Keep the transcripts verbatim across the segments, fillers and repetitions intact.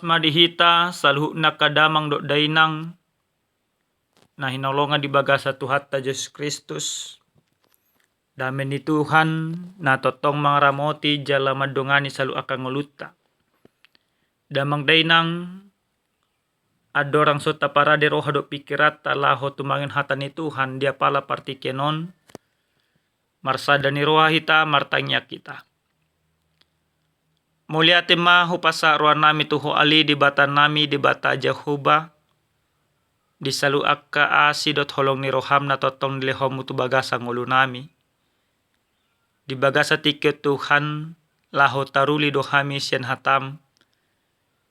Ma di hita saluhutna angka damang dohot dainang na hinaholongan di bagasan Tuhanta Jesus Kristus. Dame ni Tuhan na tongtong mangaramoti jala mandongani saluhut angka ngolunta. Damang dainang, andorang so taparade roha dohot pikiranta laho tumangihon hata ni Tuhan di apala partingkian on, marsada ni roha hita, martangiang hita. Mauliate ma hupasahat rohanami tu Ho ale Debatanami, Debata Jahowa, di saluhut angka asi dohot holong ni roham na tongtong dilehonmu tu bagasan ngolunami. Di bagasan tingki on Tuhan, laho taruli do hami sian hatam.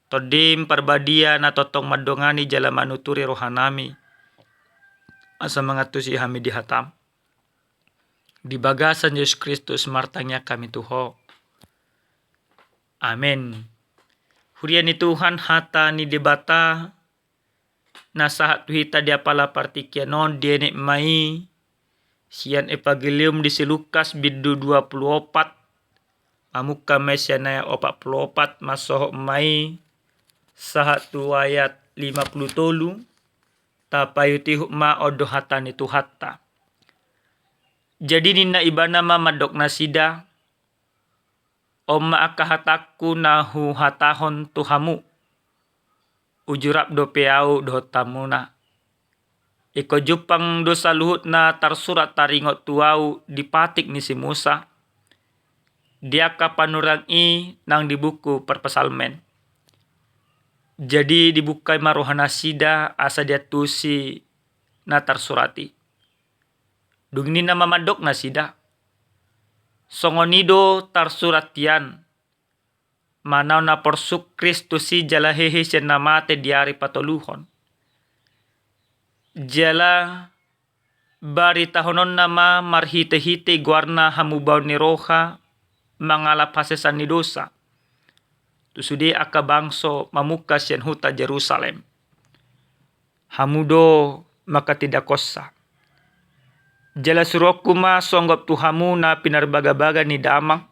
Tondim Parbadia na tongtong mandongani jala manuturi rohanami, asa mangantusi hami di hatam. Di bagasan Jesus Kristus martangiang hami tu Ho. Amen. Huria ni Tuhan, hata ni Debata na sahat tu hita di apala partingkian on dienet ma i sian Evangelium di si Lukas bindu dua pulu opat, mamungka ma i sian ayat opat pulu opat, mansohot ma i sahat tu ayat lima pulu tolu. Tapaihutihut ma on do hata ni Tuhanta. Jadi ninna ibana ma mandok nasida: On ma angka hatangku na huhatahon tu hamu, uju rap dope ahu dohot hamuna. Ingkon jumpang do saluhut na tarsurat taringot tu ahu di patik ni si Musa, di angka panurirang i nang di buku Parpsalmen. Jadi dibuka ma rohanasida asa diantusi na tarsurat i. Dung i ninna ma mandok nasida: Songon i do tarsurat hian, manaon na porsuk Kristus i jala hehe sian na mate di ari patoluhon. Jala baritahononna ma marhitehite goarna hamubaon ni roha mangalap hasesaan ni dosa tu sude angka bangso mamungka sian huta Jerusalem. Hamu do manghatindanghonsa. Jala suruonku ma songgop tu hamu na pinarbagabaga ni damang,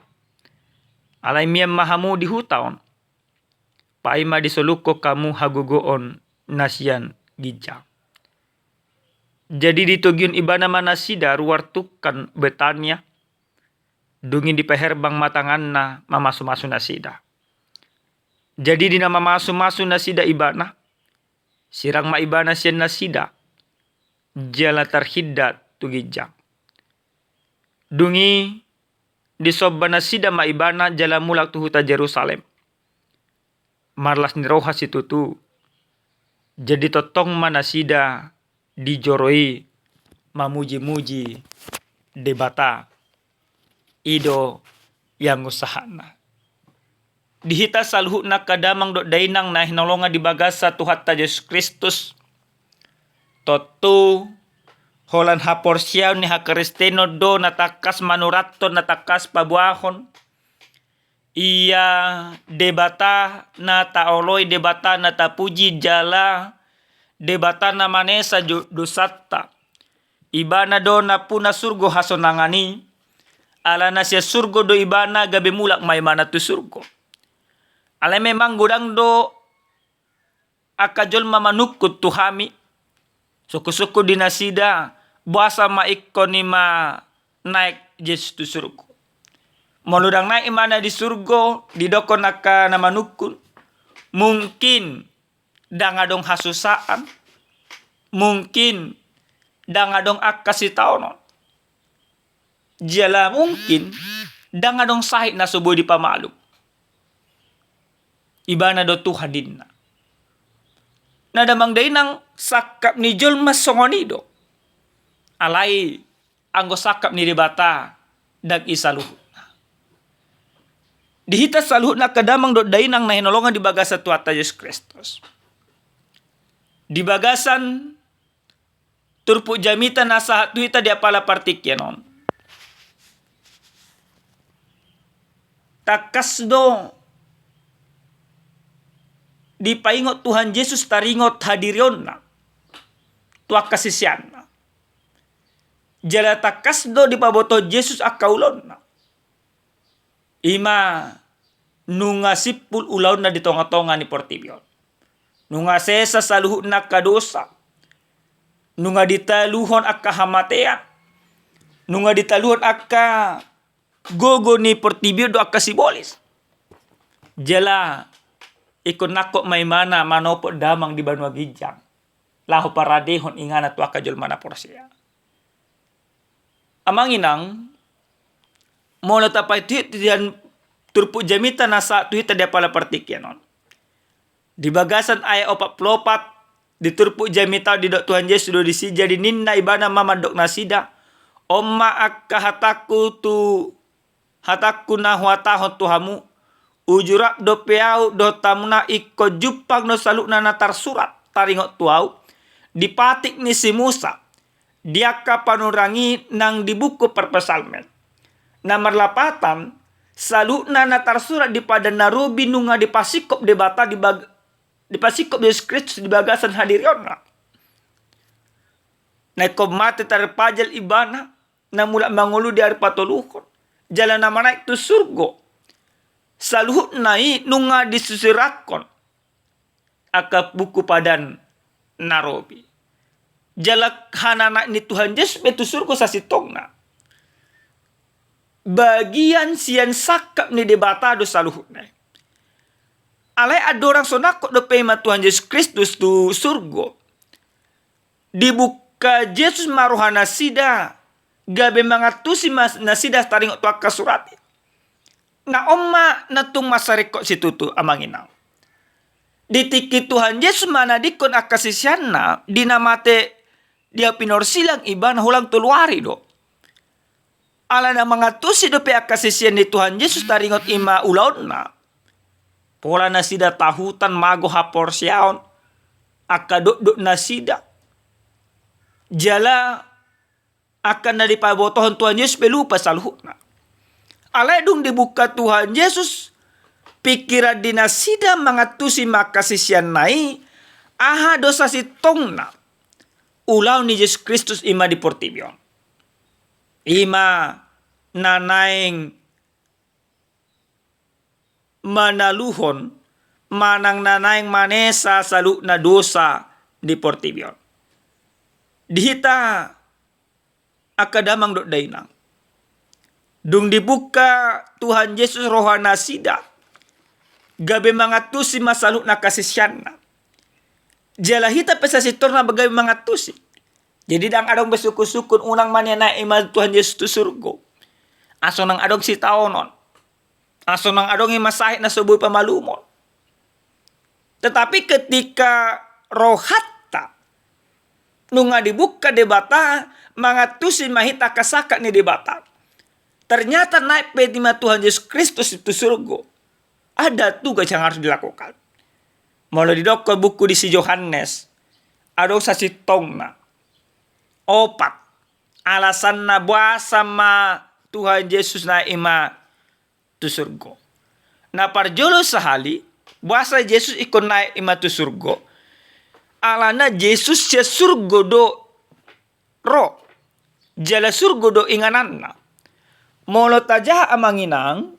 alai mian ma hamu di huta on, paima disolukhon hamu hagogoon na sian ginjang. Jadi ditogihon ibana ma nasida ruar tungkan Betania, dung i dipaherbang ma tanganna mamasumasu nasida. Jadi di na mamasumasu nasida ibana, sirang ma ibana sian nasida, jala tarhindat tu ginjang. Dung i disomba nasida ma ibana jala mulak tu huta Jerusalem. Marlas ni roha situtu. Jadi tongtong ma nasida di joro i mamujimuji Debata. I do ianggo sahatna. Di hita saluhutna angka damang dohot dainang na hinaholongan di bagasan Tuhanta Jesus Kristus, tontu holan haporseaon ni hakristenon do na tangkas manurathon, na tangkas paboahon ia Debata na taoloi, Debata na tapuji, jala Debata na manesa jo-, dosanta. Ibana do nampuna surgo hasonangan i, ala na sian surgo do ibana gabe mulak ma ibana tu surgo. Alai memang godang do angka jolma manungkun tu hami, sungkunsungkun di nasida, boasa ma ingkon i ma naek Jesus tu surgo. Molo ndang naek ibana di surgo, didokkon angka na manungkun, mungkin ndang adong hasusaan, mungkin ndang adong angka sitaonon. Jala mungkin ndang adong sahit na so boi dipamalum. Ibana do Tuhan ninna. Na damang dainang, sangkap ni jolma songon i do. Alai anggo sangkap ni Debata ndang i saluhutna. Di hita saluhutna angka damang dohot dainang na hinaholongan di bagasan Tuhanta Jesus Kristus. Di bagasan turpuk jamita na sahat tu hita di apala partingkian on, tangkas do dipaingot Tuhan Jesus taringot hadirionna tu angka siseanna. Jala tangkas do dipabotohon Jesus angka ulaonna. I ma nunga simpul ulaonna di tonga-tonga ni portibi on. Nunga sesa saluhutna angka dosa. Nunga ditaluhon angka hamatean. Nunga ditaluhon angka gogo ni portibi on dohot angka sibolis. Jala ingkon nangkok ma ibana manopot damang di banua ginjang laho paradehon inganan tu angka jolma na porsea. Amang inang, molo tapaihutihut sian turpuk jamita na sahat tu hita di apala partingkian on, di bagasan ayat opat pulu opat, di turpuk jamita on didok Tuhan Jesus do disi, jadi ninna ibana ma mandok nasida: On ma angka hatangku tu hatangku na huhatahon tu hamu, uju rap dope ahu dohot hamuna ingkon jumpang do saluhutna na tarsurat taringot tu ahu, di patik ni si Musa, di angka panurirang i nang di buku parpsalmen. Na marlapatan, saluhutna na tarsurat di Padan na Robi nunga dipasingkop Debata di bag-, dipasingkop Jesus Kristus di bagasan hadirionna. Na ingkon mate tarpajal ibana, na mulak mangolu di ari patoluhon, jala na manaek tu surgo. Saluhutna i nunga disusurathon angka buku Padan na Robi. Jala hananaek ni Tuhan Jesus pe tu surgo sasintongna. Bagian sian sangkap ni Debata do saluhutna i. Alai andorang so nangkok dope ma Tuhan Jesus Kristus tu surgo, dibuka Jesus ma roha nasida, gabe mangantusi ma nasida taringot tu angka surat i. Na on ma na tung mansai ringkot situtu, amang inang. Di tingki Tuhan Jesus manadingkon angka siseanna, di na mate di api na umsilang ibana holan tolu ari do. Alana mangantusi dope angka sisean ni Tuhan Jesus taringot i ma ulaonna, pola nasida tahutan mago haporseaon, angka dokdok nasida, jala angka na dipabotohon Tuhan Jesus pe lupa saluhutna. Alai dung dibuka Tuhan Jesus pingkiran ni nasida, mangantusi ma angka siseanna i, aha do sasintongna ulaon ni Jesus Kristus i ma di portibi on. I ma na naeng manaluhon manang na naeng manesa saluhutna dosa di portibi on. Di hita angka damang dohot dainang, dung dibuka Tuhan Jesus roha nasida, gabe mangantusi ma saluhutna angka siseanna. Jala hita pe sasintongna gabe mangantusi. Jadi ndang adong be sungkunsungkun unang ma nian naek i ma Tuhan Jesus tu surgo, asa unang adong sitaonon, asa unang adong i ma sahit na so boi pamalumon. Tetapi ketika rohanta nunga dibuka Debata, mangantusi ma hita angka sangkap ni Debata. Ternyata naek pe i ma Tuhan Jesus Kristus tu surgo, ada tugas yang harus dilakukan. Molo didokkon buku di si Johannes, adong sasintongna opat alasanna boasa ma Tuhan Jesus naek i ma tu surgo. Na parjolo sahali, boasa Jesus ingkon naek i ma tu surgo? Alana Jesus sian surgo do ro, jala surgo do ingananna. Molo tajaha, amang inang,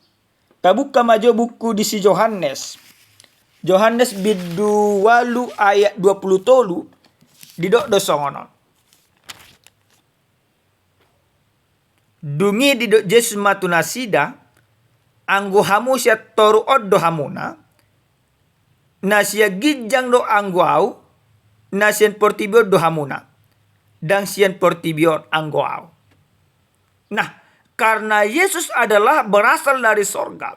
tabuka ma jo buku di si Johannes. Johannes bindu ualu ayat dua pulu tolu, didok do songon on. Dung i didok Jesus ma tu nasida: Anggo hamu sian toru on do hamuna, na sian ginjang do anggo ahu, na sian portibi on do hamuna, ndang sian portibi on anggo ahu. Nah, karena Yesus adalah berasal dari sorga,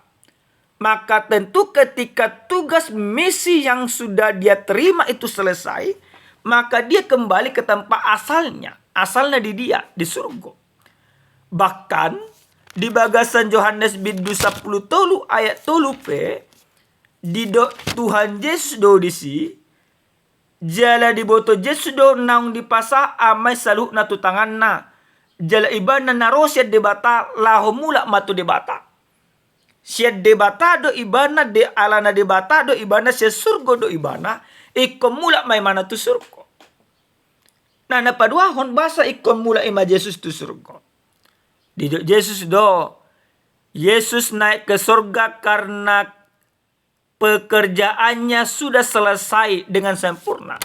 maka tentu ketika tugas misi yang sudah dia terima itu selesai, maka dia kembali ke tempat asalnya. Asalnya di dia, di surgo. Bahkan, di bagasan Johannes bindu sampulu tolu ayat tolu pe, didok Tuhan Jesus do disi, jala diboto Jesus do naung dipasahat Ama i saluhutna tu tanganna, jala ibana na ro sian Debata laho mulak ma tu Debata. Sian Debata do ibana, de-, alana Debata do ibana, sian surgo do ibana, ingkon mulak ma ibana tu surgo. Nah, na paduahon, boasa ingkon mulak i ma Jesus tu surgo? Didok Jesus do, Yesus naik ke sorga karena pekerjaannya sudah selesai dengan sempurna.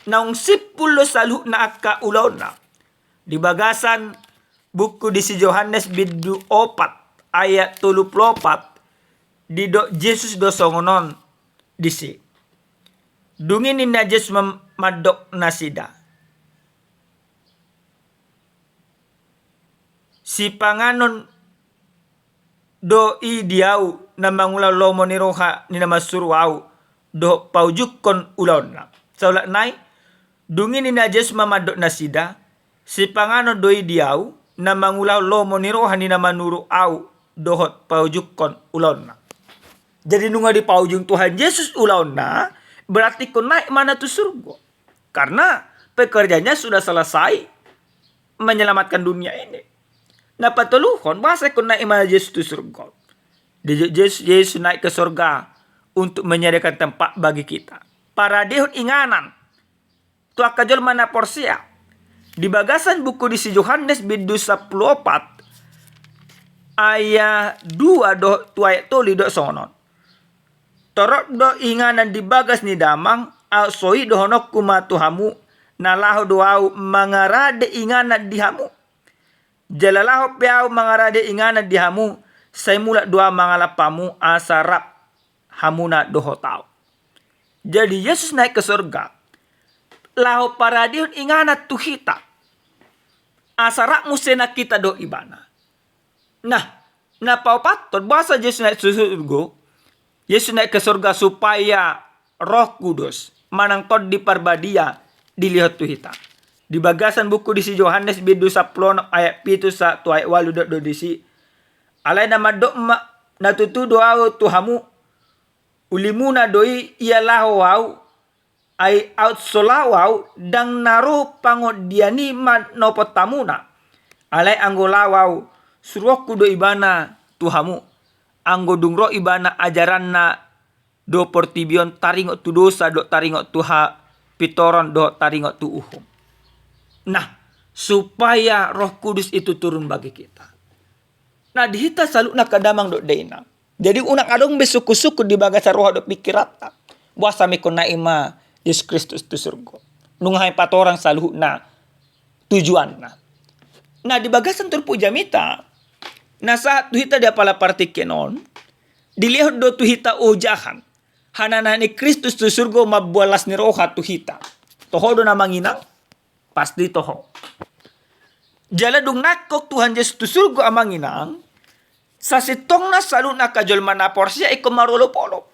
Naung simpul do saluhutna angka ulaonna. Di bagasan buku di si Johannes bindu opat ayat tolu pulu opat, didok Jesus do songon on disi. Dung i ninna Jesus mem-, mandok nasida, sipanganon do i di ahu na mangulahon lomo ni roha ni na mansuru ahu dohot paujungkon ulaonna. Saulak nai, dung i ninna Jesus ma mandok nasida, sipanganon do i di ahu na mangulahon lomo ni roha ni na manuru ahu dohot paujungkon ulaonna. Jadi nunga dipaujung Tuhan Jesus ulaonna, berarti ingkon naik ma na tu surgo. Karena pekerjaannya sudah selesai menyelamatkan dunia ini. Na patoluhon, boasa ingkon naik ma Jesus tu surgo? Di-, Jesus, Jesus naik ke surga untuk menyediakan tempat bagi kita. Paradehon inganan tu angka jolma na porsea. Di bagasan buku di si Johannes bindu sampulu opat ayat dua dohot tu ayat tolu didok songon on. Torop do inganan di bagas ni Damang, aut so i dohononku ma tu hamu, na laho do ahu mangarade inganan di hamu. Jala laho pe ahu mangarade inganan di hamu, sai mulak do ahu mangalap hamu, asa rap hamuna dohot ahu. Jadi Jesus naik ke surga, laho paradehon inganan tu hita. Asa rap muse nang hita dohot ibana. Nah, na paopathon, boasa Jesus naik tu surgo? Jesus naik ke surga supaya Roh Kudus manang Tondi Parbadia dilehon tu hita. Di bagasan buku di si Johannes bindu sampulu onom ayat pitu sahat tu ayat ualu didok do disi. Alai na mandok ma, na tutu do ahu tu hamu, ulimuna do i ia laho ahu, ai aut so laho ahu, ndang na ro pangondian i manopot hamuna. Alai anggo laho ahu, suruonku do ibana tu hamu. Anggo dung ro ibana, ajaranna do portibi on taringot tu dosa dohot taringot tu hapintoron dohot taringot tu uhum. Nah, supaya Roh Kudus itu turun bagi kita. Nah, di hita saluhutna angka damang dohot dainang. Jadi unang adong be sungkun-sungkun di bagasan roha dohot pingkiranta. Boasa ma ingkon naik ma Jesus Kristus tu surgo? Nunga hami patorang saluhutna tujuanna. Nah, di bagasan turpuk jamita na sahat tu hita di apala partingkian on, dilehon do tu hita ojahan hananaek ni Kristus tu surgo mamboan las ni roha tu hita. Toho do na manginang? Pasti toho. Jala dung nangkok Tuhan Jesus tu surgo amang inang, sasintongna saluhutna angka jolma na porsea ingkon marolop-olop.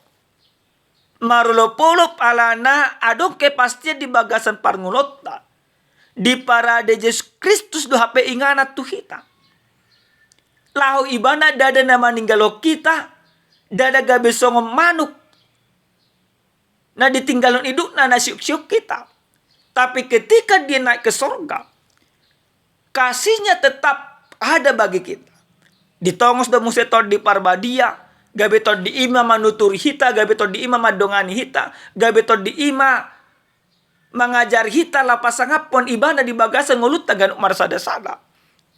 Marolop-olop alana adong kepastian di bagasan parngoluonta. Diparade Jesus Kristus do hape inganan tu hita. Laho ibana ndada na maninggalhon hita, ndada gabe songon manuk na ditinggalhon indukna na siuk-siuk hita. Tapi ketika dia naik ke sorga, kasihnya tetap ada bagi kita. Ditongos do muse Tondi Parbadia, gabe Tondi i ma manuturi hita, gabe Tondi i ma mandongani hita, gabe Tondi i ma mangajari hita laho pasangaphon ibana di bagasan ngolunta ganup marsada-sada.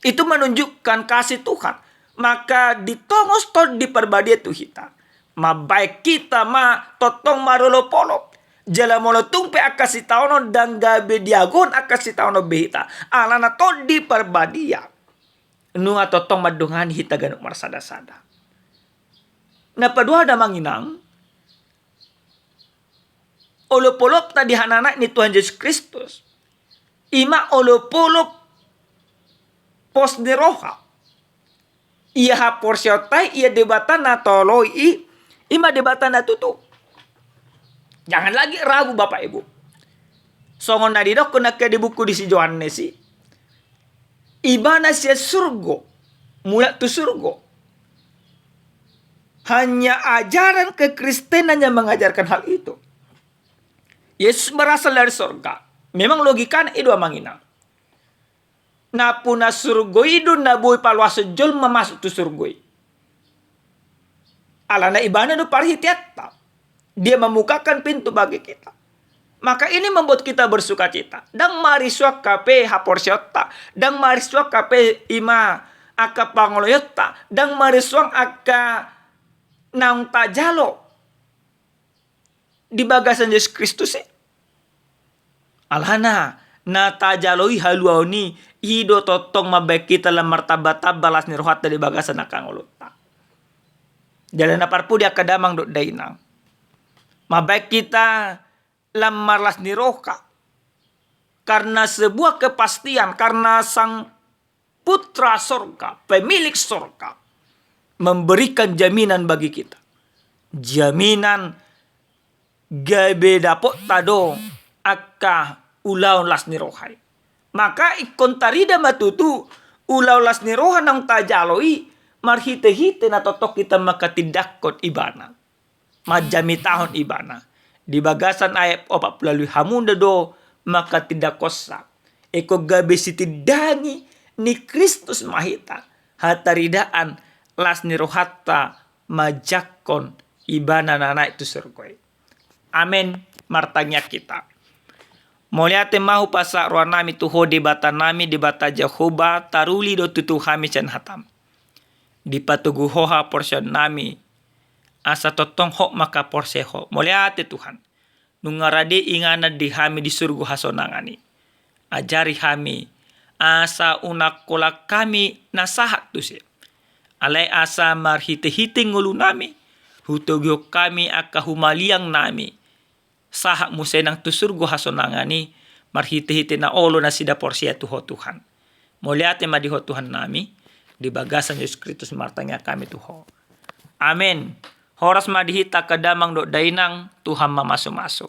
Itu menunjukkan kasih Tuhan. Maka ditongos Tondi Parbadia tu hita. Mambahen hita ma tongtong marolop-olop. Jala molo tung pe angka sitaonon ndang gabe diagohon angka sitaonon be hita. Alana Tondi Parbadia nunga tongtong mandongani hita ganup marsada-sada. Na paduahon amang inang, olop-olopta di hananaek ni Tuhan Jesus Kristus, i ma olop-olop pos ni roha. Ia haporseaonta i, ia Debata na toloi i, i ma Debata na tutu. Jangan lagi ragu, Bapak Ibu. Songon na didokkon nangkin di buku di si Johannes i, ibana sian surgo, mulak tu surgo. Hanya ajaran kekristenan yang mengajarkan hal itu. Yesus berasal dari sorga. Memang logikana i do amang inang. Nampuna surgo i do na boi paluashon jolma masuk tu surgo i. Alana ibana do parhiteanta. Dia membukakan pintu bagi kita. Maka ini membuat kita bersukacita. Ndang marisuang hape haporseaonta. Ndang marisuang hape i ma angka pangoloionta. Ndang marisuang angka naung tajalo. di bagasan Jesus Kristus i. Alana na tajalo i haluaon i, i do tongtong mambahen hita lam martamba-tamba las ni rohanta di bagasan angka ngolunta. Jala na parpudi angka damang dohot dainang, mambahen hita lam marlas ni roha karena sebuah kepastian, karena Sang Putra sorga, pemilik sorga, memberikan jaminan bagi kita. Jaminan gabe dapotta do angka ulaon las ni roha i. Maka ingkon tarida ma tutu ulaon las ni roha naung tajalo i marhite-hite na tongtong hita mangkatindangkon ibana, manjamitahon ibana. Di bagasan ayat opat pulu ualu i, hamuna do mangkatindangkonsa. Ingkon gabe sitindangi ni Kristus ma hita, hataridaan las ni rohanta manjangkon ibana na naek tu surgo i. Amen. Martangiang hita. Mauliate ma hupasahat rohanami tu Ho Debatanami, Debata Jahowa, taruli do tutu hami sian hatam. Dipatogu Ho haporseaonnami, asa tongtong hot ma angka porsea Ho. Mauliate Tuhan, nunga rade inganan di hami di surgo hasonangan i. Ajari hami, asa unang holan hami na sahat tu se. Alai asa marhite-hite ngolunami, hutogihon hami angka humaliangnami sahat muse nang tu surgo hasonangan i, marhite-hite na olo nasida porsea tu Ho Tuhan. Mauliate ma di Ho Tuhannami, di bagasan Jesus Kristus martangiang hami tu Ho. Amen. Horas ma di hita angka damang dohot dainang, Tuhan ma masu-masu.